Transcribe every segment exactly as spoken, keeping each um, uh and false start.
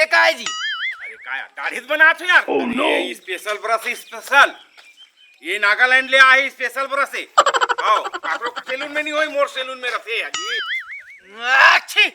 काय जी? अरे काय दाढ़ी बनात हो यार? Oh, अरे, no। ये स्पेशल ब्रश है, स्पेशल। ये नागालैंड ले आए स्पेशल ब्रश है। आओ, आप लोग सैलून में नहीं होई, मोर सैलून में रखे यार जी। अच्छी।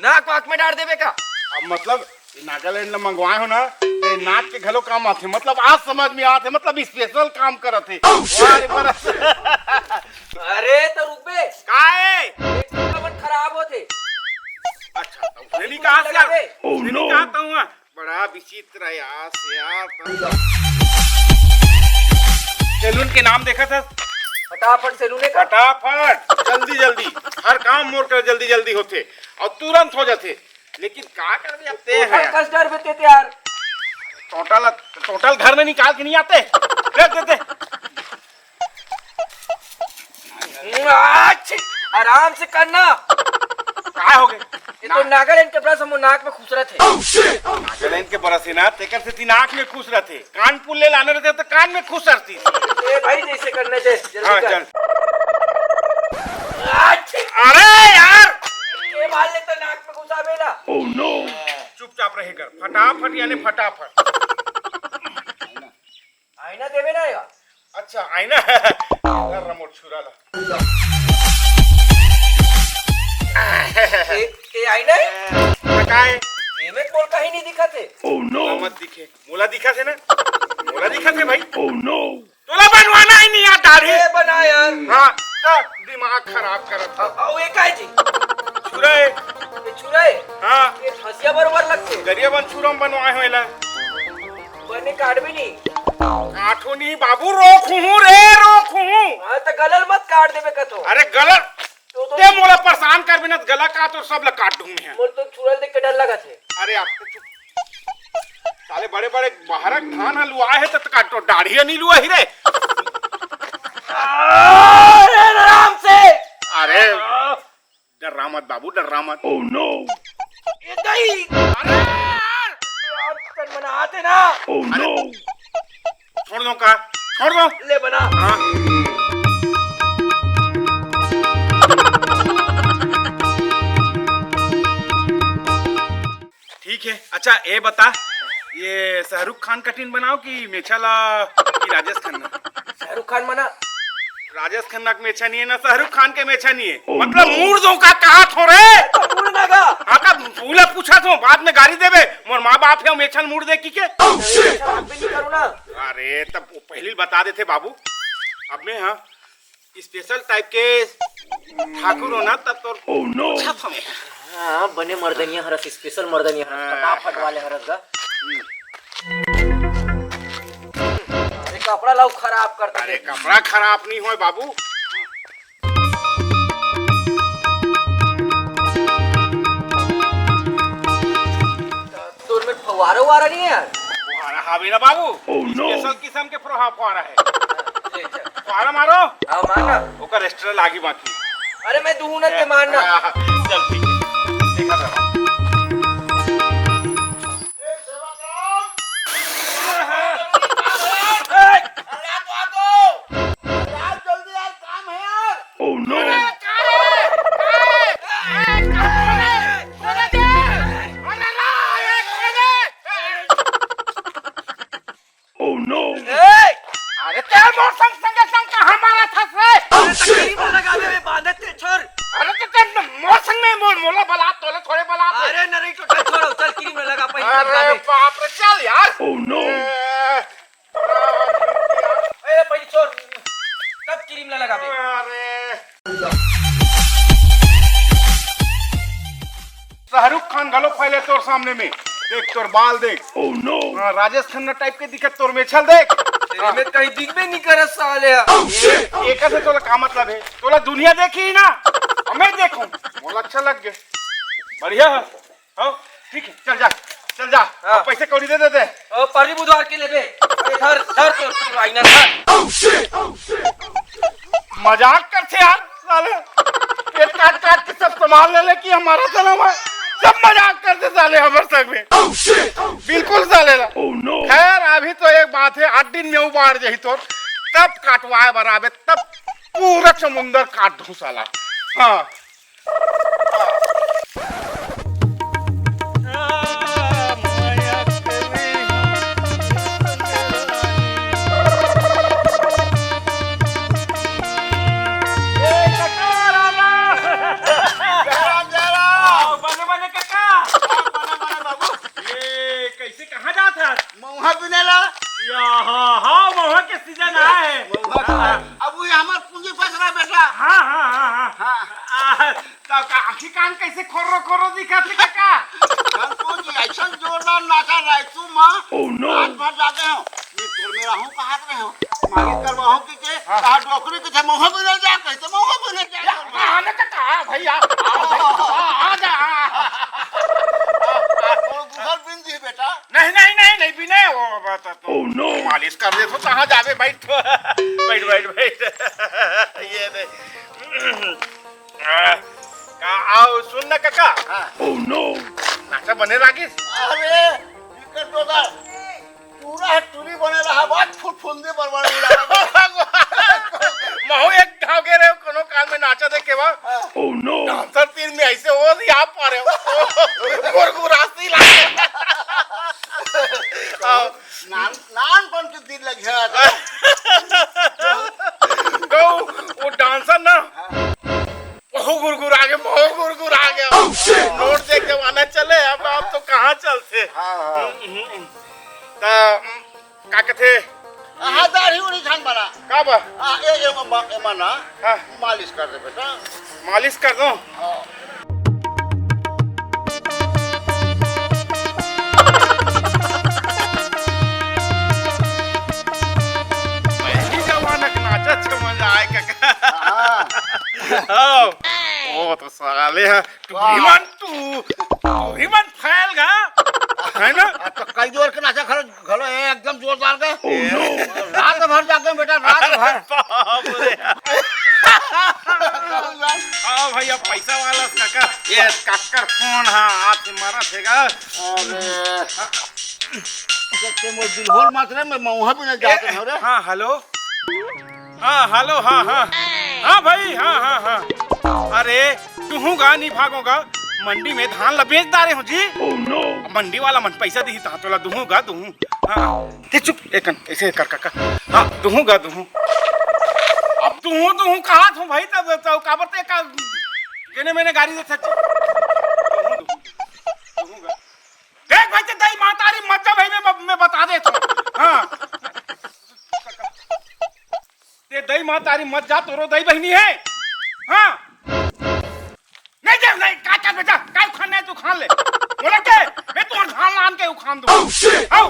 नाक वाक में डाल देबे का? अब मतलब ये नागालैंड ले मंगवाए हो ना, ये नाक के घलो काम आथे। मतलब आज समझ में आथे, मतलब स्पेशल काम करत हे। वाह रे ब्रश। अरे तो रुक बे। काहे? एक तो मन खराब होथे। अच्छा, तो उसने नहीं कहा से यार। Oh, उसने नहीं no। कहा था हुआ। बड़ा विचित्र है यार, से यार। सैलून के नाम देखा था? फटाफट सैलून का। फटाफट, जल्दी जल्दी। हर काम मोर कर जल्दी जल्दी होथे और तुरंत हो जाथे। लेकिन का करबे अब ते टोटल है। कस डर बेते ते यार। टोटल, टोटल घर में निकाल के नहीं आते। दे, दे, दे। अच्छी, आराम से करना। काय हो गए? ये तो नागालैंड के ब्रश हम नाक में खुसरत हे। नागालैंड के ब्रश है ना, तेकर से तीन आँख में खुसरत हे। कान पुल ले लाने रहते तो कान में खुसरती। ए भाई, जैसे करने दे, जल्दी हाँ, कर। चल। अच्छी। अरे यार! ये मार ले तो नाक में घुसा बेला। Oh, no। चुपचाप रहे कर, फटाफट यानी फटाफट। आईना देवे ना यार। अच्छा, आईना। यार, रमोट छुरा ला। ए, ए आईना है? का है? एमे मोला कहीं नहीं दिखत हे। Oh, no। मत दिखे। मोला दिखा थे ना? मोला दिखा थे भाई। Oh, no। तोला बनवाना ही नहीं यार दाढ़ी। ए बना यार। हाँ, तो दिमाग खराब करत था। आओ, ये काय जी? छुरा है। ये छुरा है? हाँ। ये हंसिया बरोबर लगते। गरिया बन छुरा में बनवाए हो एला। बने काट भी नहीं। काटो नहीं बाबू, रोक हूँ रे, रोक हूँ। हाँ, तो गलल मत काट देबे कथो। अरे गलल, तो, तो ते मोला परेशान कर बिना गला का तो सब ला काट दूँ मैं। मोर तो छुरा देख के डर लगत हे। अरे आप तो चुप। साले बड़े बड़े बाहर धान ह लुआ है तो काटो दाढ़ी नहीं लुआ ही रे। अरे आराम से। अरे डर्रा मत बाबू, डर्रा मत। Oh, no। ये दही। अरे यार। आप तन बनाते ना। Oh, no। छोड़ दो का? छोड़ दो। ले बना। हाँ। ठीक है, अच्छा ये बता, ये शाहरुख खान कटिंग बनाओ कि मेछा ला कि राजेश खन्ना? शाहरुख खान मना। राजेश खन्ना के मेछा नहीं है ना, शाहरुख खान के मेछा नहीं है। Oh, मतलब no। मूड़ दो का कहा थो रे? तो मूड़ ना का? हाँ, तब पूरा पूछा थो, बाद में गाली देबे। मोर माँ बाप है, मेछा मूड़ दे की के? अच्छा, आप भी नहीं करो ना। अरे, तब वो पहले ही बता देते बाबू। अब मैं, हाँ, स्पेशल टाइप के ठाकुर हो ना, तब तो Oh, no। अच्छा था मैं। हाँ, बने मर्दनिया हरस, स्पेशल मर्दनिया हरस, हाँ। फटाफट वाले हरस गा। हम्म। अरे, कपड़ा लाओ खराब कर दे। अरे, कपड़ा खराब नहीं होए बाबू। तोर में फव्वारा उव्वारा नहीं है यार? फव्वारा हावे ना बाबू। Oh, no। स्पेशल किस्म के फव्वारा, फव्वारा है। ले चल। फव्वारा मारो। हाँ, मार ना। ओकर एक्स्ट्रा लागी बाकी। अरे, मैं दूँ ना, ते मार ना। हाँ, चल ठीक है। देखा था। Oh, no। Oh, no। ए! अरे ते मोर संग, संग, संग कहाँ मारा था से? अरे तो क्रीम लगा दे, बांधे ते छोर। अरे तो ते मोर संग में मोर, मोला बला, तोले थोड़े बला थे। अरे नरी टोटा छोर, चल क्रीम लगा, पहले तब अरे जाबे। बाप रे, चल यार। Oh, no। ए, ए, पहले छोर, तब क्रीम लगा दे। अरे। शाहरुख खान घलो फैले तोर सामने में। देख तोर बाल देख। Oh, no। हाँ, राजेश खन्ना टाइप के दिखत तोर मेछल देख। तेरे में कहीं दिखबे नहीं करत साले। Oh, shit। एक से तोला का मतलब है? तोला दुनिया देखी ही ना, हमें देखो, मोला अच्छा लग गया, बढ़िया है। हाँ, ठीक है, चल जा, चल जा। हाँ। अब पैसे कौड़ी दे दे दे। ओ, परली बुधवार के लेबे। अरे धर, धर तोर, तोर आईना धर। Oh, shit। Oh, shit। मजाक करथे यार साले, पेट काट काट के सब सामान ले ले कि हमारा जन्म है। सब मजाक करथे साले हमर संग में। Oh, shit। Oh, shit। बिल्कुल साले ला। Oh, no। खैर, अभी तो एक बात है, आठ दिन में उबार जही तोर, तब काटवाए बर आबे, तब पूरा समुंदर काट दूँ साला। हाँ। आँखी कान कैसे खोर्रो खोर्रो दिखत हे कका? संतोष जी, ऐसा जोरदार नाचा रायतू माँ। Oh no! रात भर जागे हो। ये तोर मेरा हूँ कहात रहे हो। मालिश करवाहूँ कि के, हाँ। कहा डोकरी के थे, महुआ भी नहीं जा, कहते महुआ भी नहीं जा। या, हाँ, ना कका, भैया, आ, आ, आ जा, आ। आ, आ, थोड़ा गुजर बिन जी बेटा। नहीं, नहीं, नहीं, नहीं, बिना वो बात तो। Oh no! मालिश कर दे तो कहाँ जावे, बैठ, बैठ, बैठ, बैठ। ये दे। आ, का, आओ, सुन ना, काका। हाँ। Oh no! नाचा बने लागिस? अरे, इकर तो दा, पूरा टूरी बने रहा, बात फुफुंदी बरबड़ उड़ा। महू एक घाव गे रहे, कोनो काल में नाचा देख के बा। हाँ। Oh no! डांसर तीन में ऐसे हो रही, आप पा रहे हो। गुरगुरासी लागे। आओ। नान, नानपन के दिन लग गया था। गौ, वो डांसर ना, हाँ। बहुत गुरगुरा गे, बहुत गुरगुरा गे। Oh, shit! नोट देख जमाना चले, अब, अब तो कहाँ चलते? हाँ, हाँ। हम्म, हम्म। त, हम्म, का कथे? हाँ, दाढ़ी उड़ी झन बना। का बा? हाँ, ए, ए, म-, म-, ए, मना। हाँ। मालिश कर दे बेटा। मालिश कर दो? हाँ। पहली जमाना के नाचा अच्छा मजा आए, काका। हाँ। हाँ। वो तो साले है। टूरी वाह। मन तू, टूरी मन फैल गा, है ना? आ, तो कई जोर के नाचा खड़ा घलो है, एकदम जोरदार का। Oh no! रात भर जागे बेटा, रात भर। बाप रे। हाँ भैया, पैसा वाला काका, ये काकर फोन, हाँ, हाथ से मारा थे गा। अरे। ते, ते मोर दिल होल मात्र में मऊहा भी नहीं जाते हो रे। हाँ, हेलो। हाँ, हेलो, हाँ, हाँ। हाँ भाई, हाँ, हाँ, हाँ। अरे, दुहूँ गा, नहीं भागों गा। मंडी में धान ला बेच डारे हूँ जी। Oh no! मंडी वाला मन पैसा दिही, तहाँ तोला दुहूँ गा, दुहूँ। हाँ। ते चुप, एक कन, ऐसे कर, कर, कर। हाँ, दुहूँ गा, दुहूँ। अब दुहूँ, दुहूँ कहा थूँ भाई, तब तो काबर ते का, जेने मेने गाड़ी दे सच्ची। दुहूँ, दुहूँ, दुहूँ गा। देख भाई, ते दई महतारी मत जा भाई, मैं, मैं बता देत हूँ। हाँ। ते दई महतारी मत जा, तोरो दई बहिनी है। हाँ। नहीं दे, नहीं, का, का बेटा, का उखान नहीं, तू खान ले। बोले के, मैं तोर धान लान के उखान दूँ। Oh, shit! आओ।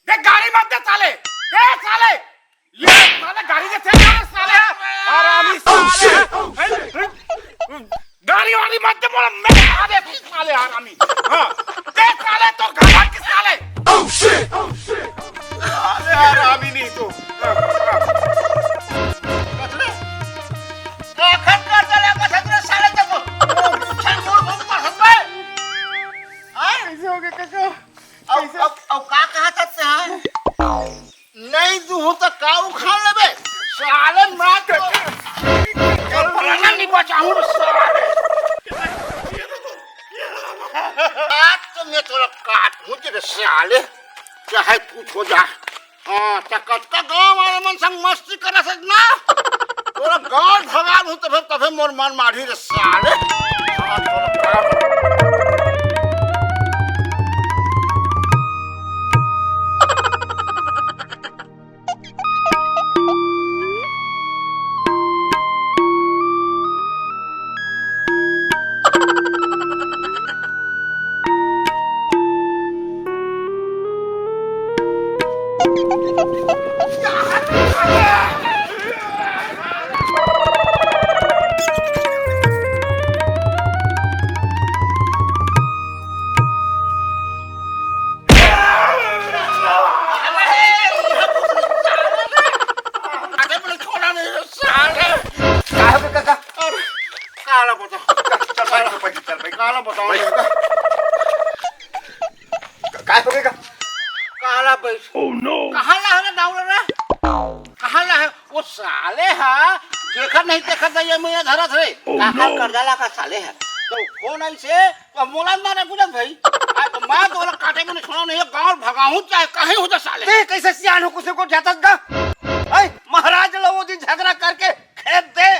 देख, गाड़ी मत दे साले। ए, साले। ये साले गाड़ी दे थे, साले। हरामी साले। हैं? गाड़ी वाड़ी मत दे, बोला, मैं आ दे तू साले हरामी। हाँ। दे साले तो गधा के साले। Oh, shit! साले हरामी नहीं तो। हाँ, हाँ। आखिर कर चला कसम रे साले तक। छन मोड़ घूम पसंद है। हाँ? कैसे हो गए काका? अब, कैसे? अब, अब का कहा था से, हाँ? नहीं दूँ तो का उखाड़ लेबे? साले मैं तो पराना नहीं बचाऊँ रे साले। आज तो मैं तोला काटहूँ रे साले, चाहे कुछ हो जा। हाँ, त कतका गाँव वाले मन संग मस्ती करत हस ना? तोला गाँव भगा दूँ तभे, तभे मोर मन माढ़ी रे साले। हाँ, तोला काट अरे, बोले, छोड़ा नहीं, साले। का हो गया, काका? अरे, काला बताओ। चल, चल, बैठ, बैठ, चल, बैठ। काला बताओ। का हो गया? काला बैठ। Oh, no! कहाँ ला है ना, डाउन रे? कहाँ ला है? वो साले हा, देखत नहीं देखत, ये मैं धरत रे। Oh, काका no! कर्जा ला का साले हा। तो फोन आई से, तो मोला मारे गुजर भाई। आ तो मैं तो वाला काटे में छोड़ा नहीं, गाँव भगाऊँ चाहे कहीं हो जा साले। ते कैसे सियान हो, कुछ को जाता गा? ऐ, महाराज ला वो दिन झगड़ा करके खेत दे,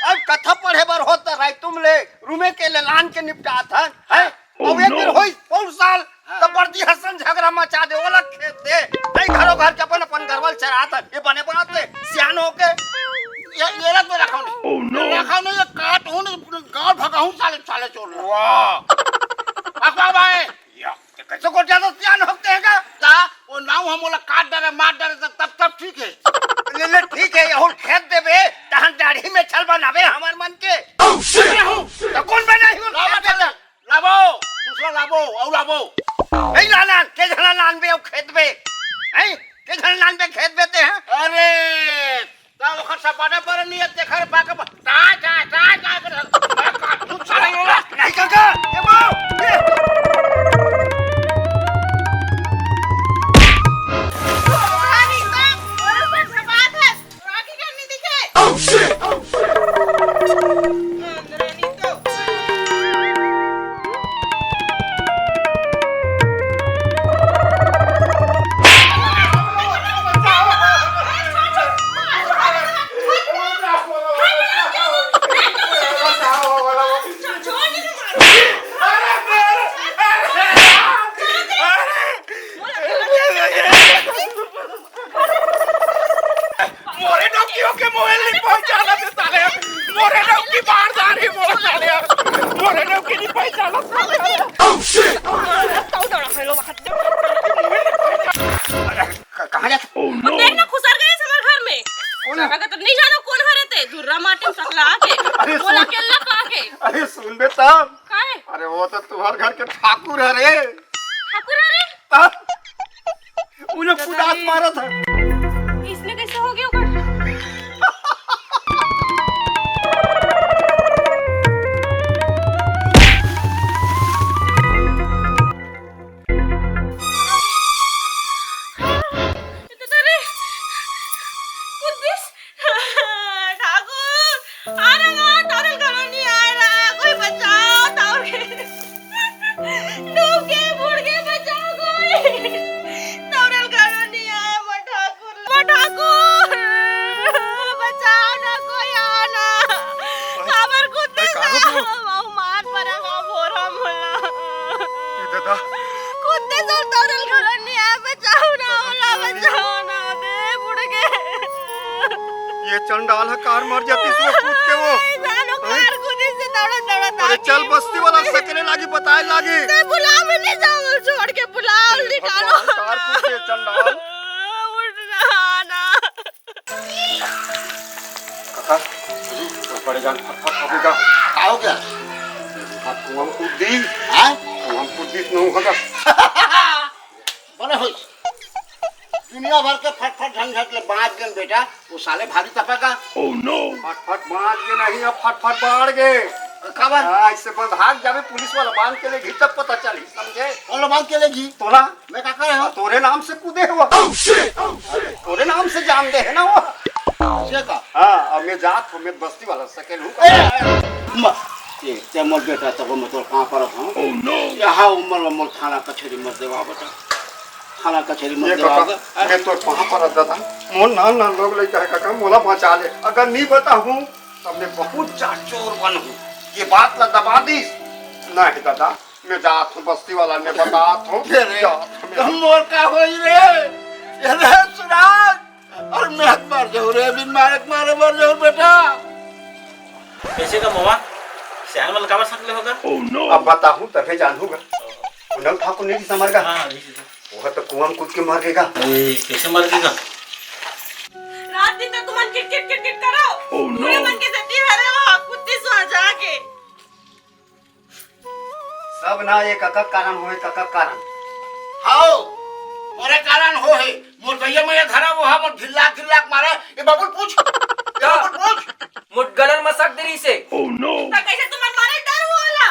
अब कथा पढ़े बर होत राय तुम ले, रूमे के ले लान के निपटात हन, है? Oh, अब एक दिन no! होई, पौन साल, हाँ। तब बड़दी हसन झगड़ा मचा दे, ओला खेत दे, नहीं घरो घर के अपन, अपन गरवल चरात हन, ये बने बनत ले, सियान होके, ये, ये ला तो रखो नहीं। Oh, no! रखो नहीं, ये काट उन गांव भगाहूं साले, साले चोर ला। वाह। भगवा भाई। या, ते कैसे को ज्यादा सियान होते हैं का? का? वो नाव हम बोला काट डरे, मार डरे, तब, तब, तब ठीक है। ले, ले, ठीक है, ये हुल खेत देबे, तहन दाढ़ी में छल बनावे हमर मन के। Oh, shit! तो कौन बनाई हुल लावा खेत देबे? लावो, दूसरा लावो, और लावो। नहीं लाना, के झना लानबे और खेत बे? हैं? के झना लानबे खेत बे ते हैं? अरे, ता ओखर सपाटा पर नहीं है, तेखर बाके ब-, ता, ता, ता, ता, कर, मैं काटू साले। नहीं काका, ये मारो, ये। रानी का, और ऊपर से बात है, राखी करनी दिखे। Oh, shit! Oh, shit! रानी तो। मोरे डौकी होके मोबाइल नहीं पहचानत हे साले। मोरे डौकी बार जा रही मोर साले। मोरे डौकी नहीं पहचानत साले। Oh, shit! क-, कहाँ जात? Oh, no! देख ना, खुसर गए हमारे घर में। कौन है? लगा तो नहीं जानो कौन हरे ते, धुर्रा माटी सकला आके। अरे बोला सुन। के लगा के। अरे सुन बे तब। काहे? अरे वो तो तुम्हारे घर के ठाकुर हरे। ठाकुर हरे? तब। उन्हें कुदास मारा था। इसने कैसे हो गया होगा? अरे, कुद्दीस, ठाकुर, आ रे ना, तारे घरों नहीं आ रहा, कोई बचाओ, तारे। डूब के, बूड़ के बचाओ कोई। तोरल घरों नहीं आए, मोर ठाकुर। मोर ठाकुर, बचाओ ना, कोई आओ ना। काबर कुद्दे अरे, का हो गया? बहु मार परा का बोरा मोला। ए दादा। कुद्दे सर तोरल घरों नहीं आए, बचाओ ना, मोला बचाओ ना, दे बुड़ के। ये चंडाल ह कार मर जाती इसमें कूद के वो। ए, जानो हैं? कार कूदी से दौड़ा, दौड़ा अरे ताकि चल, बस्ती वाला सकने लागी, बताए लागी। ते बुलाओ, मैं नहीं जाऊँ, छोड़ के बुलाओ, हे निकालो। भगवान, कार कूद के चंडाल। उठ रहा ना। काका, बड़े जान फट फट हो गया। का हो गया? आप कुआं में कूद दी। हाँ? कुआं में कूद दी, न होगा। बने होइस। दुनिया भर के फटफट झंझट ले बांच गेन बेटा, वो साले भारी तपे का। Oh no! फटफट बांच गे नहीं, अब फटफट बाढ़ गे। काबर? हाँ, इससे बस भाग जावे, पुलिस वाला बांध के ले घी तब पता चली, समझे? कौन लो बांध के ले घी? तोला। मैं का करे हूँ? तोरे नाम से कूदे हो। Oh shit! Oh shit! तोरे नाम से जान दे है ना वो। से का? हाँ, अब मैं जात हूँ, मैं बस्ती वाला सकेल हूँ। ए, ए, म-, ए, ते मोर बेटा तको मैं तोर पाँव परत हूँ। Oh no! यहाँ उम्र में मोर थाना कचहरी मत देवा बेटा। थाना कचहरी मत ये देवा काका, बेटा। मैं तोर पाँव परत दादा। मोर नान नान लोग लइका है काका, मोला बचा ले। अगर नहीं बता हूँ, तब मैं बहुत जान चोर बन हूँ। ये बात ला दबा दीस। नहीं दादा, मैं जात हूँ, बस्ती वाला मैं बतात हूँ। अरे, जात हूँ मैं। तो मोर का होई रे? अरे सुराज, अरे मैं मर जाऊँ रे, बिन मारे के मारे मर जाऊँ बेटा। कैसे का मोवा? सियान मन काबर सकले होगा? अब बताहूँ तभे जानहूँगा। उन्हल ठाकुर नहीं समर का? हाँ, नहीं समर। वो तो कुआं में कूद के मर गएगा। ए, कैसे मर गएगा? रात दिन तो तुमन किट किट किट किट करो। Oh no! पूरे मन के सेती हरे वो कुत्ती सो जाके। सब ना ये कका कारण होए, कका कारण। हाओ, मोरे कारण हो हे। मोर दइया में ये धरा वो हा, मोर ढिल्लाक ढिल्लाक मारे। ये बबुल पूछ, ये बबुल पूछ। मोर गलन मसक दे रही से। Oh no! तो कैसे तुमन मारे डर होला?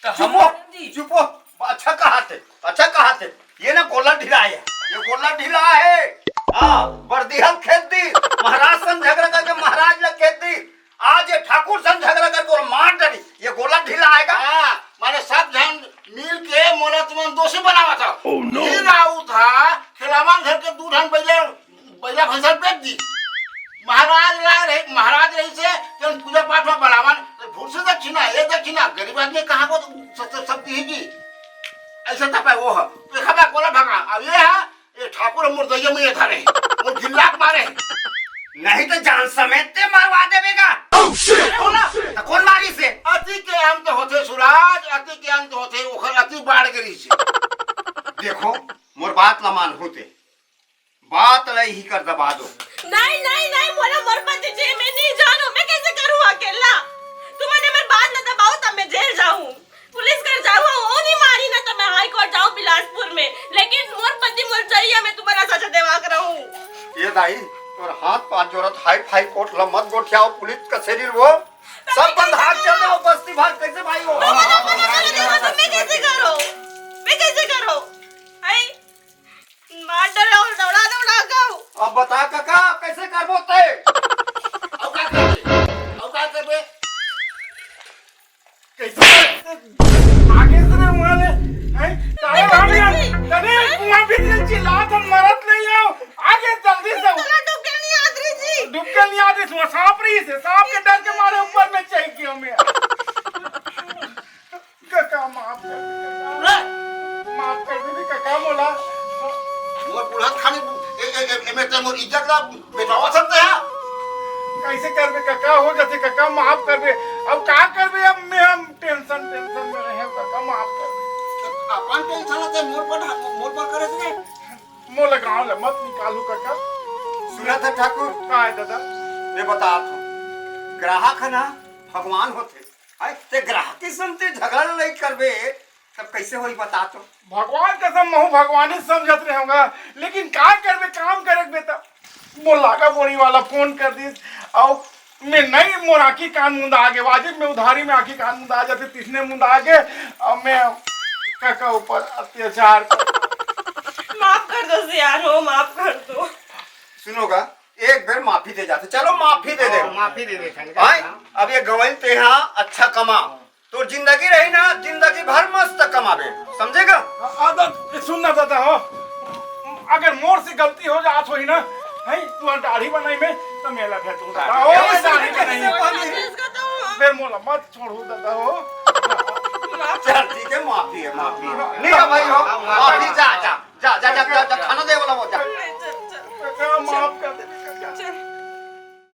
तो चुप हम हो, मारन दी। चुप हो। अच्छा कहा थे, अच्छा कहा थे। ये ना गोला ढीला है, ये गोला ढीला है। हाँ, बरदिहल खेत दी, महाराज सन झगड़ा करके महाराज ला खेत दी। आज ये ठाकुर सन झगड़ा करके और मार डाली, ये गोला ढीला आएगा। हाँ, माने सब झन मिल के मोला तुमन दोषी बनावा था। Oh no! ये राउत हा, खेलावन घर के दू झन बैले बइला भैंसा बेच दी। महाराज ला रहे, महाराज रही से जब पूजा पाठ में बढ़ावन, तो भूत से दक्षिणा, ये दक्षिणा, गरीब आदमी कहाँ को सब, सब, सब दी जी। ऐसा था पाए वो है। तो खबा कोला भागा। अब ये है, ये ठाकुर मोर दइया में ये धरे। वो ढिल्लाक मारे। नहीं तो जान समेत ते मरवा देवेगा। Oh shit! अरे बोला, कर दबा दो। नहीं, नहीं, नहीं, मोला मोर पति जी, मैं नहीं जानू, मैं कैसे करूँ अकेला? तुमन हमर बात न दबाओ, तब मैं जेल जाऊँ, पुलिस कर जाऊँ, वो नहीं मारी ना, तो मैं हाई कोर्ट जाऊँ बिलासपुर में, लेकिन मोर पति मोर चाहिए, मैं तुम्हारा सजा देवा कर रहूँ। ये दाई, तोर हाथ पाँच जोरत हाई फाई कोर्ट ला मत गोठियाओ, पुलिस कचेरी वो सब बंद हाथ चल जाओ, बस्ती भाग कैसे भाई हो? मैं कैसे करो? मैं कैसे करो? आई मार डरे और दौड़ा दौड़ा गाओ। अब बता काका, कैसे करबो ते? अब का करबे? अब का करबे? कैसे? आगे से रे वहाँ ले, हैं? तारे राम यार, तने वहाँ भी चिल्ला तो मरत नहीं आओ। आगे जल्दी से। तोला डुबके नहीं आत रही जी। डुबके नहीं आत रही, सांप रही से, सांप के डर के मारे ऊपर में चढ़ गया मैं। काका, माफ कर दे, काका। माफ कर दे, काका, मोला। मोर बुढ़त खानी, ए, ए, ए, एमे ते मोर इज्जत ला बेचावा सकते हैं। कैसे करबे, काका, हो जाते, काका, माफ कर दे। अब का करबे, अब मैं, हम टेंशन, टेंशन में रहे, काका, माफ कर दे। अपन टेंशन ला ते मोर पर, मोर पर करे से। मोला गाँव ले मत निकालू, काका। सुना था ठाकुर? का है दादा? मैं बता तू, ग्राहक है ना, भगवान होते। हाय, ते ग्राहकी संग ते झगड़ा लड़ाई करबे, तब कैसे होई बता तो? भगवान कसम, महू भगवान ही समझत रहे होगा, लेकिन का करबे, काम करे बे त। मोर लागा बोरी वाला फोन कर दिस, अउ मैं नहीं, मोर आँखी कान मुंदा आगे, वाजिब में उधारी में आँखी कान मुंदा आ जाते, तिसने मुंदा आगे, अउ मैं काका ऊपर अत्याचार कर। माफ कर दो सियार हो, माफ कर दो। सुनोगा, एक बेर माफी दे जाते, चलो माफी दे दे। हाँ, माफी दे दे, चल। आय, अब ये गंवई तेहा अच्छा कमा, तोर जिंदगी रही ना, जिंदगी भर मस्त कमाबे, समझेगा? आ, आ, दा-, सुन ना दादा हो, अगर मोर से गलती हो जात होही ना, हैं, तू दाढ़ी बनाई में, तो मेला भेज दूँ दादा हो, दाढ़ी बनाई में। फिर मोला मत छोड़ू दादा हो। चल ठीक है, माफी है, माफी है। नहीं है भाई हो, माफी, जा, जा, जा, खाना दे वाला वो, जा। दादा, माफ कर दे।